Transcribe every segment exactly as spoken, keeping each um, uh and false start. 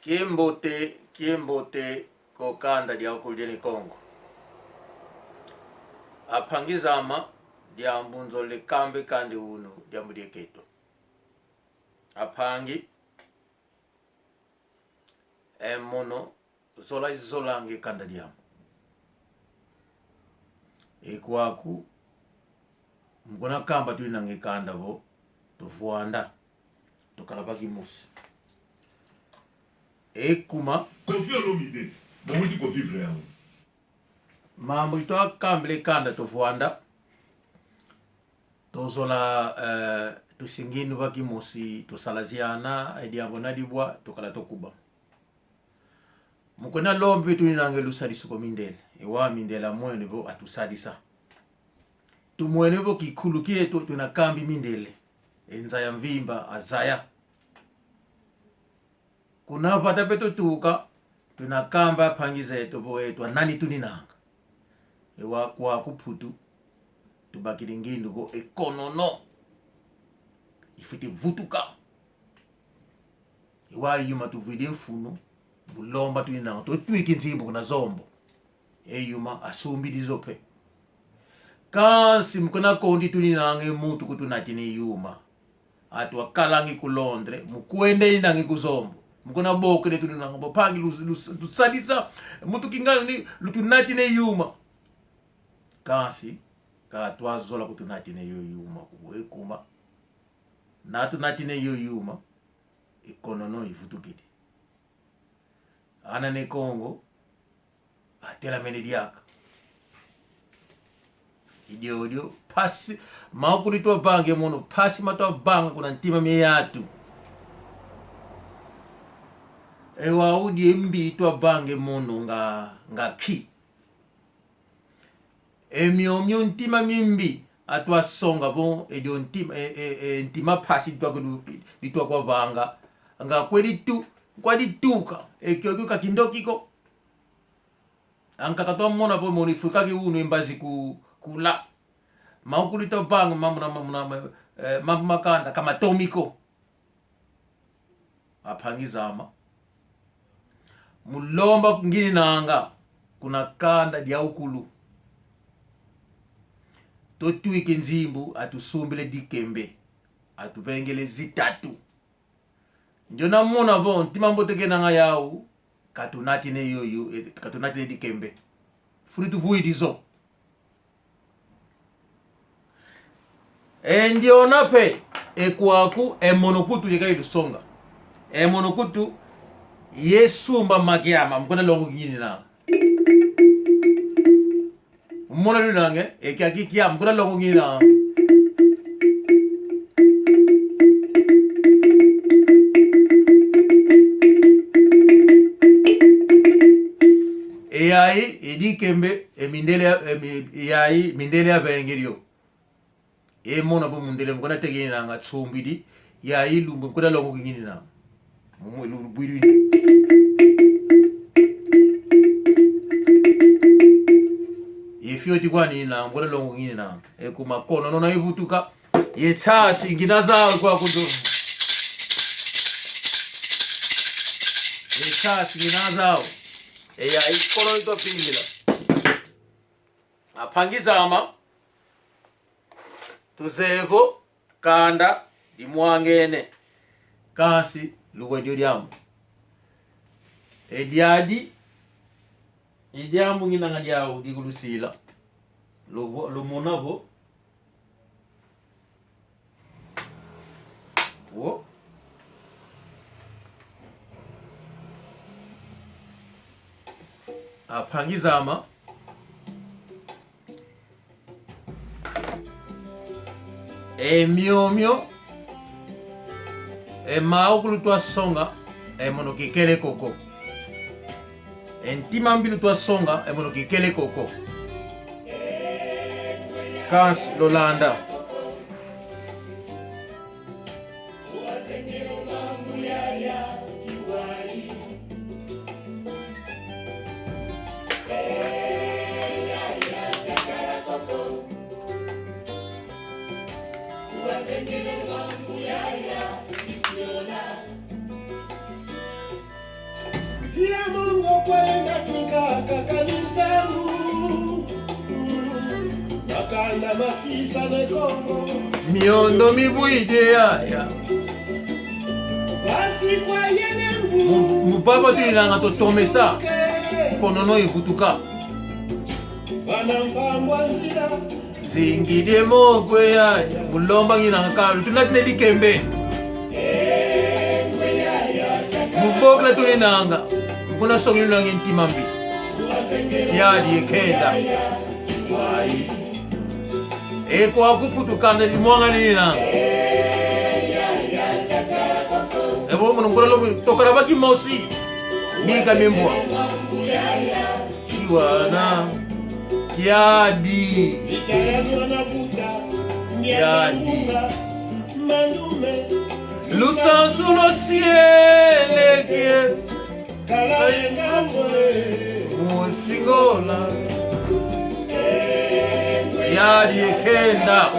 Kiambote, kiambote, ko kanda diawukulu dia Ne Kongo. Ampangi zame, diambu nzolele kamba e kanda unu, diambu diekete. Ampangi, e mono zola izolanga e kanda diame. E kwaku, mu kuna kamba tuinanga e kanda vo, tuvwanda, tukala va kimosi. E kuma, Koffi Olomide, bo weti ko vivre yawu. Mambu itwa kambila e kanda tuvwanda, tuzola, eh, tusingi ndu va kimosi, tusalaziana, e diambu na dibwa, tukala tukuba. Mu kuna lomba tuinanga e lusadisu kwa mindele. E wau mindele amwene vo atusadisa. Tumwene vo kikulu kieto tuna kambi mindele. E nza ya mvimba azaya. Kuna vata pe tutuka, tuna kamba ampangi zeto vo eto anani tuninanga. E wau kwaku Mputu, tubakidi ngindu vo e konono ifwete vutuka. E wau yuma tuvwidi mfunu, mu lomba tuninanga, tutwiki nzimbu kuna Zombo. E yuma asumbidi zo pe. Kansi mu kuna kondi tuninanga e muntu kutunatina e yuma. Atu akalangi ku Londres, mu kwenda inangi ku Zombo. Mu kuna bokele tuninanga, bo mpangi lu-, lu-, lusadisa, muntu kingana ni lutunatina e yuma. Kansi, ka twazola kutunatina yo yuma, e kuma. Na tunatina yo yuma, e konono ivutukidi. Ana Ne Kongo, atelamene diaka. I diodio, mpasi, maukulu itwa vanga e mono, mpasi matwa vanga kuna ntima mia atu. E wau udi e mbi itwa vanga e mono nga, nga nki. E miomio ntima mimbi, atwa songa vo, e dio ntima, e, e, e ntima mpasi ditwa kulu, ditwa kwa vanga. Nga kwe ditu-, kwa dituka, e kiokio ka kindoki ko. Ankaka twa mona vo mono ifwikaki unu e mbazi ku-, kula. Maukulu itwa vanga, mambu na, mambu na, ma-, eh, mambu ma kanda, ka matomi ko. Ampangi zame. Mu lomba ngininanga kuna kanda diawukulu. Tutwiki nzimbu atusumbile dikembe. Atuvengele zitatu. Ndiona mona vo, ntima mbote kenanga yau, ka tunatina yoyo, eh, ka tunatina dikembe. Fulu tuvwidi zo. E ndiona pe, e kwaku, e mono kutu yeka itusonga. E mono kutu, yesumba makiama, mu kuna longo ngininanga. Mona lunange, e kiaki kiama, mu kuna longo ngininanga. E yayi, e dikembe, e mindele ya, e mi-, e yayi, mindele yavengele yo. E mona vo mundele, mu kuna teke ngininanga tsombidi, yayi lumbu, mu kuna longo ngininanga. Mu, mu, lu-, lu-, bwidi. Ye fioti kwani ngininanga, mu kuna longo ngininanga. E kuma kono nona ivutuka. Ye nsasi ngina zau kwa kundu. Ye nsasi ngina zau. E yayi kono itwa vingila. Ampangi zame, tuzeye vo kanda dimwangene. Kansi luwe dio diambu. E diadi, i diambu nginanga diau dikulusila. Luvo-, lumona vo. Wo. Ampangi zame. E miomio. E maukulu twasonga. E mono kikele koko. E ntima mbi lutwasonga, e mono kikele koko. Kansi lolanda. Sila mongo kwenda tika kaka ni nsangu. Makanda masisa ne Kongo. Miondo mibwidi yaya. Basi kwa yene mvu. Mu-, mubaba tulinanga totomesa. Konono ivutuka. Bana mpambwa nzila. Zingidi e moko yaya, mu lomba nginanga kala, lutunatine dikembe. Mu bokela tuninanga, mu kuna songi luninanga ntima mbi. Yadi e kenda. E kwaku putu kanda dimwangani ninanga. E bo munu ngula lobi, tokala ba kimosi. Mika mimbwa. Kiwana. Kiadi. Kiadi. Lusansu lwa nsieleke. Musingola. Kiadi e kenda.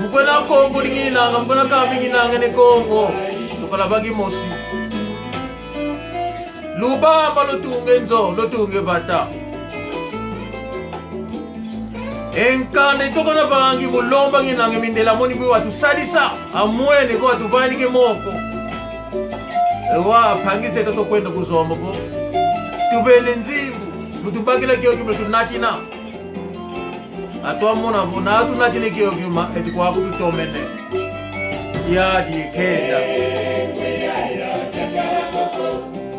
Mu kwena Kongo dingininanga, mu kwena kambi nginanga ne Kongo. Tukala ba kimosi. Lubamba lutunge nzo, lutunge vata. E nkanda itokana vangi mu lomba nginanga mindele amoni bwe watusadisa, amwene ko atuvanike moko. Ewa, mpangi zeto tokwenda ku Zombo vo. Tuvene nzimbu, lutubakila kiokio, lutunatina. Atwamona vo, na atunatine kiokio ma, eti kwaku tutomene. Kiadi e kenda.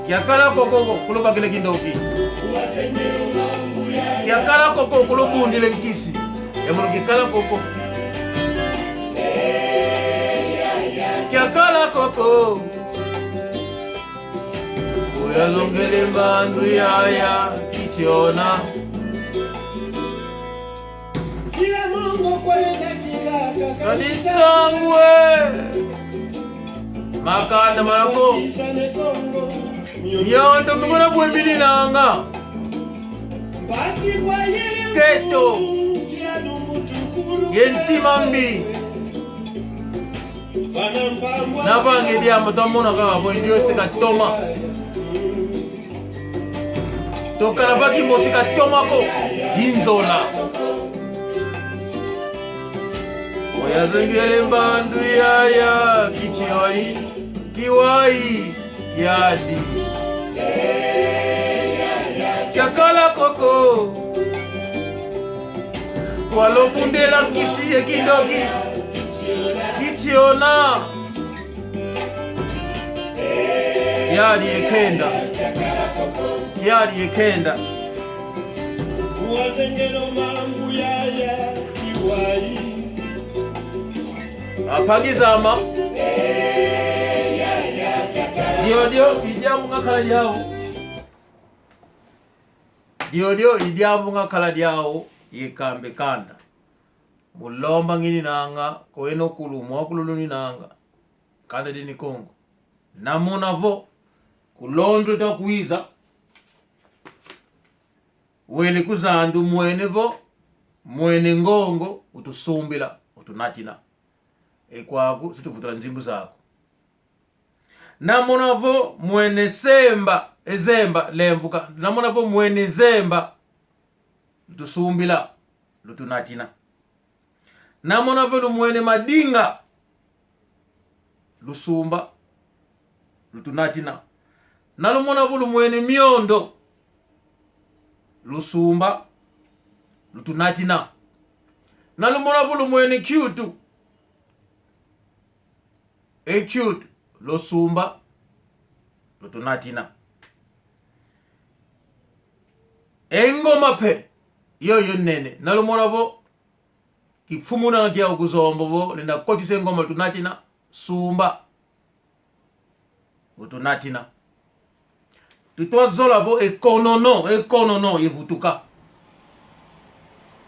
Kiakala koko, kulubakila kindoki. Kiakala koko, kulubundile nkisi. E mono kikala koko. Kiakala koko. Uyalongele mbandu yaya, kitiona. Kani nsangu e. Makanda malako. Miondo mikuna bwe mininanga. Keto. Ye ntima mbi. Navange diambu twamona kaka vo ndio se katoma. Tokala ba kimosi katoma ko, inzola. Oyazengele mbandu yaya, kitioi, kiwai, yadi. Kiakala koko. Kwalofundela nkisi ye kindoki. Kitiona. Yadi e kenda. Yadi e kenda. Uwazengelo mangu yaya kiwai. Apagizama. Diodio, idiambu ngakala diau. Diodio, idiambu ngakala diau, ye kambe kanda. Mu lomba ngininanga, ko eno kulu, mwakulu luninanga. Kanda dia ne Kongo. Namona vo, ku Londres twakwiza. Wele ku zandu mwene vo, mwene ngongo, utusumbila, utunatina. E kwaku, si tuvutula nzimbu zaku. Namona vo mwene semba, e zemba, lemvuka. Namona vo mwene zemba, lutusumbila, lutunatina. Namona vo lumwene madinga, lusumba, lutunatina. Nalumona vo lumwene miondo, lusumba, lutunatina. Nalumona vo lumwene kiutu, e kiutu, lusumba, lutunatina. E ngoma pe, yoyo nene. Nalumona vo, kimfumu na kiau ku Zombo vo, lenda kotisa e ngoma, lutunatina, sumba, lutunatina. Tutwa zola vo e konono, e konono, yevutuka.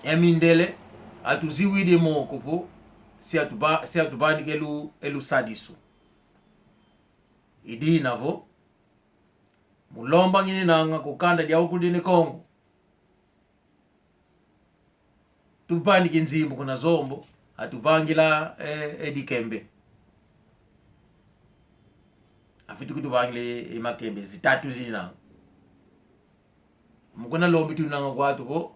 E mindele, atuziwidi e moko vo, si atuba-, si atubandika e lu-, e lusadisu. Idina vo, mu lomba ngininanga ku kanda diau kulu dia ne Kongo. Tubandiki nzimbu kuna Zombo, atubangila, eh, e dikembe. Afwete kutuvangila e makembe zitatu zina. Mu kuna Lombi tuinanga kwa tuvo.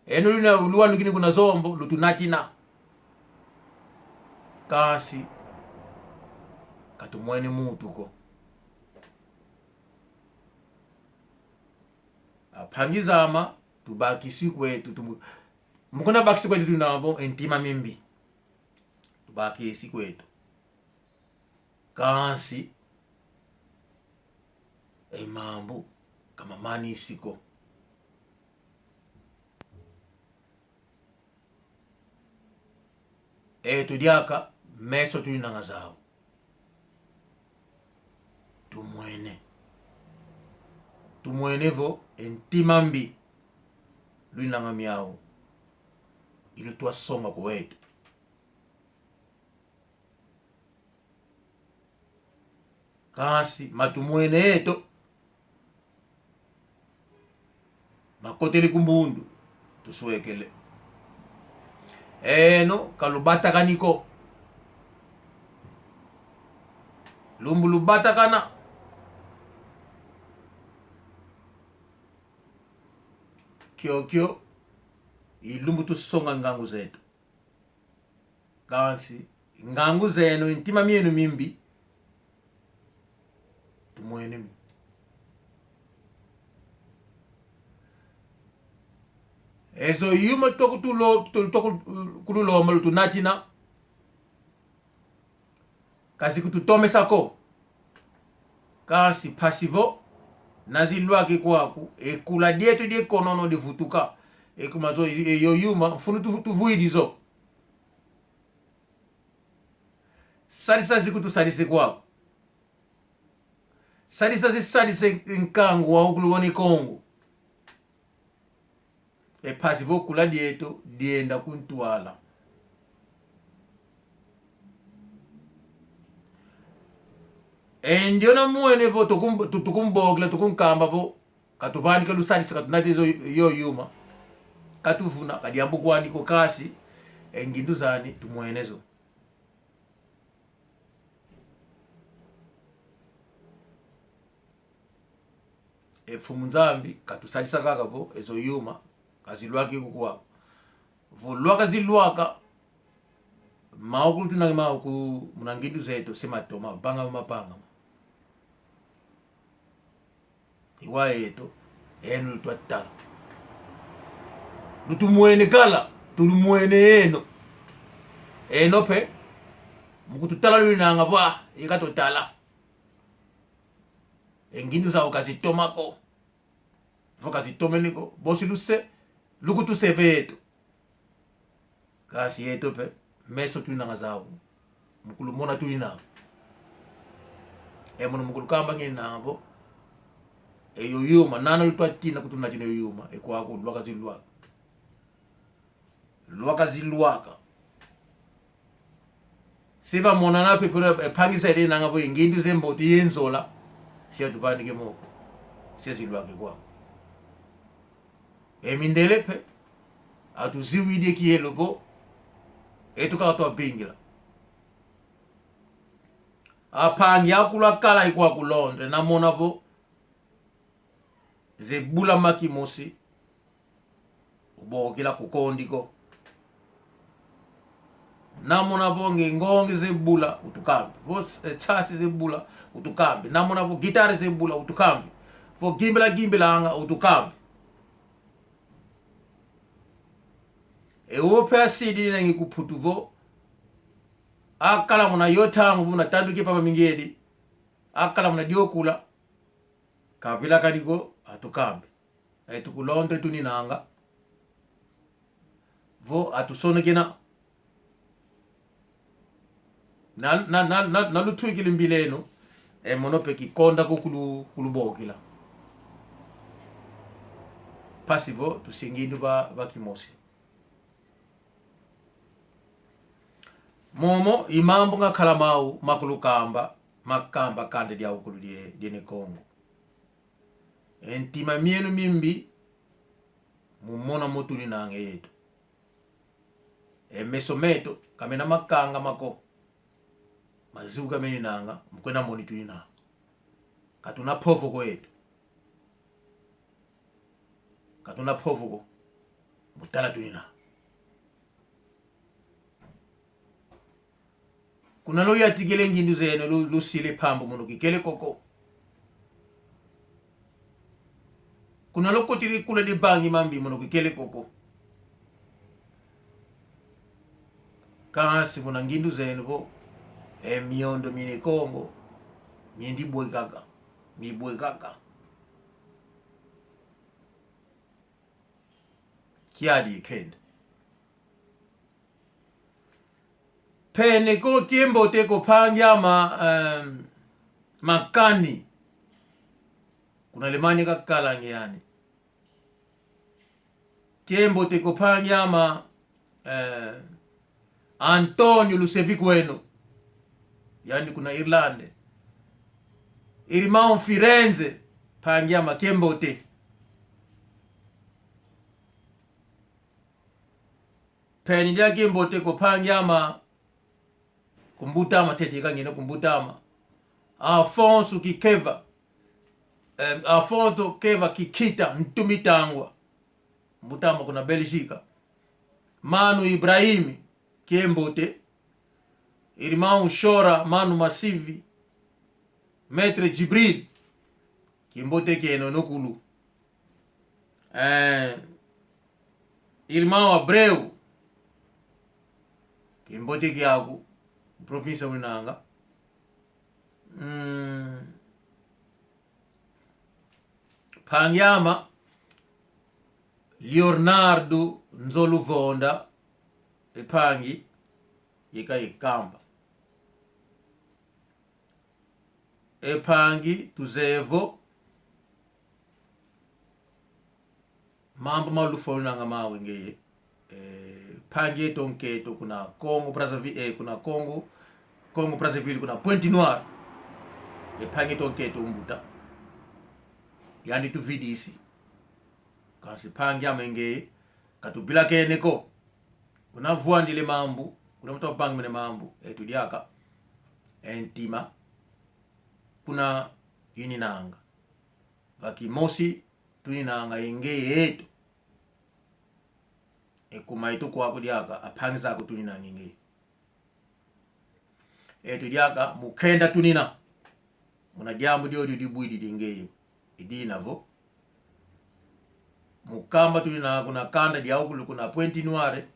Eno luna luwanukini kuna Zombo, lutunatina. Kansi, katumwene muntu ko. Ampangi zame, tubakisi kwetu, tumu-, mu kuna bakisi kwetu tuinavo, e ntima mimbi. Tubakisi kwetu. Kansi, e mambu, ka mamanisi ko. Eto diaka, meso tuinanga zau. Tumwene. Tumwene vo, e ntima mbi. Luinanga miau. Ilutwasonga kwetu. Kansi, matumwene eto. Makotele ku mbundu. Tuswekele. Eno, kalubatakani ko. Lumbu lubatakana. Kiokio, i lumbu tusonga ngangu zeto. Kansi, ngangu zeno, ntima mieno mimbi, tumwene mi. Ezo yuma twakutulo-, tu-, twaku-, kululomba lutunatina. Kazikututomesa ko. Kansi mpasi vo, na zilwake kwaku, e kula dieto die konono divutuka. E kuma zo, e yo yuma, mfunu tu-, tuvwidi zo. Sadisa zikutusadisa kwaku. Sadisa zisadisa nkangu wa ukulu wa Ne Kongo. E mpasi vo kula dieto dienda ku ntwala. E ndiona mwene vo tukum-, tu-, tukumbokela, tukunkamba vo, katuvani ka lusadisa, katunati zo yo yuma. Katuvuna, ka diambu kwani ko kansi, e ngindu zani, tumwene zo. E Mfumu Nzambi, katusadisa kaka vo, ezo yuma, kazilwaki kukwako. Vo lwaka zilwaka, maukulu tunange mau ku muna ngindu zeto, se matoma, vanga mapanga. I wau eto, eno lutwatala. Lutumwene kala, tulumwene eno. Eno pe, mu kututala luinanga vwa, i katutala. E ngindu zau kazitoma ko. Vo kazitomene ko, bosi luse, lukutuseva eto. Kansi eto pe, meso tuinanga zau. Mu kulumona tuinanga. E mono mu kulukamba nginanga vo. E yo yuma, nana lutwatina kutunatina yo yuma, e kwaku, lwaka zilwaka. Lwaka zilwaka. Se vamonana pe, pe, e mpangi zele nanga vo e ngindu ze mbote ye nzola. Se atuvanike moko. Se zilwake kwa. E mindele pe. Atuziwidi e kielo ko. Etu kaka twavingila. Ampangi akulu akala i kwaku Londres, namona vo. Ze bula ma kimosi. Ubokila kukondi ko. Namona vo nge ngongi ze bula utukambi. Vo, eh, chasi ze bula utukambi. Namona vo gitari ze bula utukambi. Vo gimbila gimbilanga utukambi. E wo pe asidi nenge ku Mputu vo. Akala muna yo ntangu muna tandu ke papa mingedi. Akala muna dio kula. Kavilakani ko atukambi. Etu ku Londres tuninanga. Vo atusonekena. Na, na, na, na, na lutwikili mbila eno. E mono pe kikonda ko kulu, kulubokila. Mpasi vo tusingi ndu va, va kimosi. Momo, i mambu ngakala mau, makulukamba, makamba kanda diaukulu die, die Ne Kongo. E ntima mieno mimbi, mumona mo tuninanga yeto. E meso meto, ka mena makangama ko. Maziuka meninanga, mu kwena moni tuninanga. Katuna povo ko eto. Katuna povo ko. Mu tala tunina. Kuna luyantikile ngindu zeno, lu-, lusile pambu mono kikele koko. Kuna lukotele kula divangi mambi mono kikele koko. Kansi kuna ngindu zeno vo, e miondo mine Kongo, miendi bwe kaka, mibwe kaka. Kiadi kenda. Pene ko kiambote ko mpangi ama, em, Makani. Kuna Alemanha kakalanga yani. Kiambote ko mpangi ama, eh, Antonio Lusevikweno. Yani kuna Irlande. Irmão Firenze, mpangi ama kiambote. Pene dia kiambote ko mpangi ama ku mbuta ama tete kangina ku mbuta ama. Afonso Kikeva, em, Afonso Keva Kikita Ntumitangwa. Mbuta ama kuna Bélgica. Mano Ibrahim, kiambote. Irmão Shora, Mano Masivi. Maître Djibril, kiambote kieno no kulu. Eh, Irmão Abreu, kiambote kiaku, província winanga. Mm. Mpangi ama Leonardo Nzoluvonda, e mpangi, yeka ikamba. E mpangi, tuzeye vo mambu ma lufwa lunanga mawe ngeye. E, mpangi eto nkento kuna Congo Brazzaville, e, kuna Congo, Congo Brazzaville, kuna Pointe-Noire. E mpangi eto nkento mbuta. Yandi tuvidisi. Kansi mpangi ama ngeye, katuvilakene ko. Kuna vwandile mambu, kuna muntu avangi mene mambu, etu diaka, e ntima, kuna ininanga. Va kimosi tuninanga e ngeye eto. E kuma eto kwaku diaka, ampangi zaku tuninanga e ngeye. Etu diaka, mu kenda tunina. Muna diambu diodio dibwidi di ngeye. I dina vo. Mu kamba tunina kuna kanda diaukulu kuna Pointe-Noire.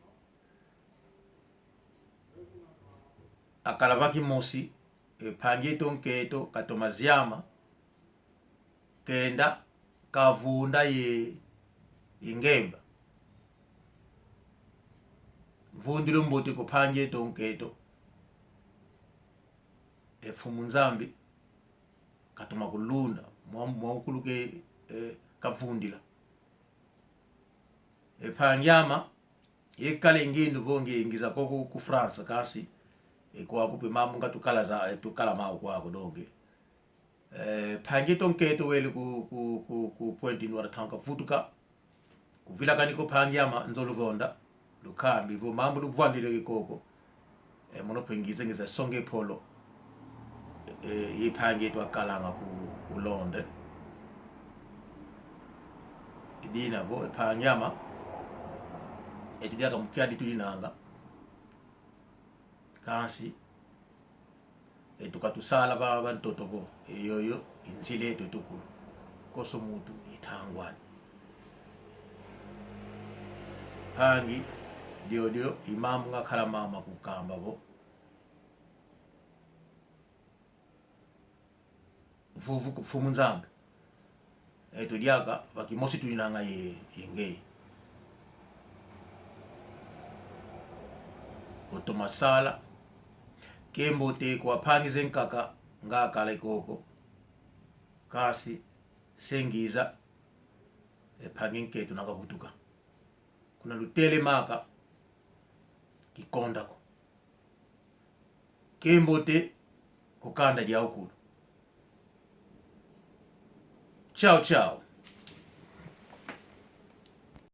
Akala va kimosi, e mpangi eto nkento, katoma ziama. Kenda kavunda ye, ye ngemba. Mvundilo mbote ku mpangi eto nkento. E Mfumu Nzambi katoma kulunda, mwa, mwaukulu ke, eh, kavundila. E mpangi ama, yekale ngindu vo nge ngiza ko ku, ku France, kansi, e kwaku pe mambu nga tukala za, e tukala mau kwaku donge. Eh, mpangi eto nkento wele ku, ku, ku, ku Pointe-Noire tanka vutuka. Kuvilakani ko mpangi ama Nzoluvonda. Lukambi vo mambu luvwandile koko. Eh, mono pe ngize ngiza songe polo. Eh, ye mpangi eto akalanga ku, ku Londres. I dina vo, e mpangi ama. Etu diaka mu kiadi tuninanga. Kansi, etu katusala va, va ntoto vo, e yoyo, i nzila eto tukulu. Konso muntu, i ntangwa andi. Mpangi, diodio, i mambu ngakala mau ma kukamba vo. Vuvu ku Mfumu Nzambi. Etu diaka, va kimosi tuninanga ye, ye ngeye. Otoma sala. Kiambote kwa mpangi ze nkaka, ngakala koko. Kansi, se ngiza, e mpangi nkento nakavutuka. Kuna lutelemaka, kikonda ko. Kiambote ku kanda diaukulu. Tchau, tchau.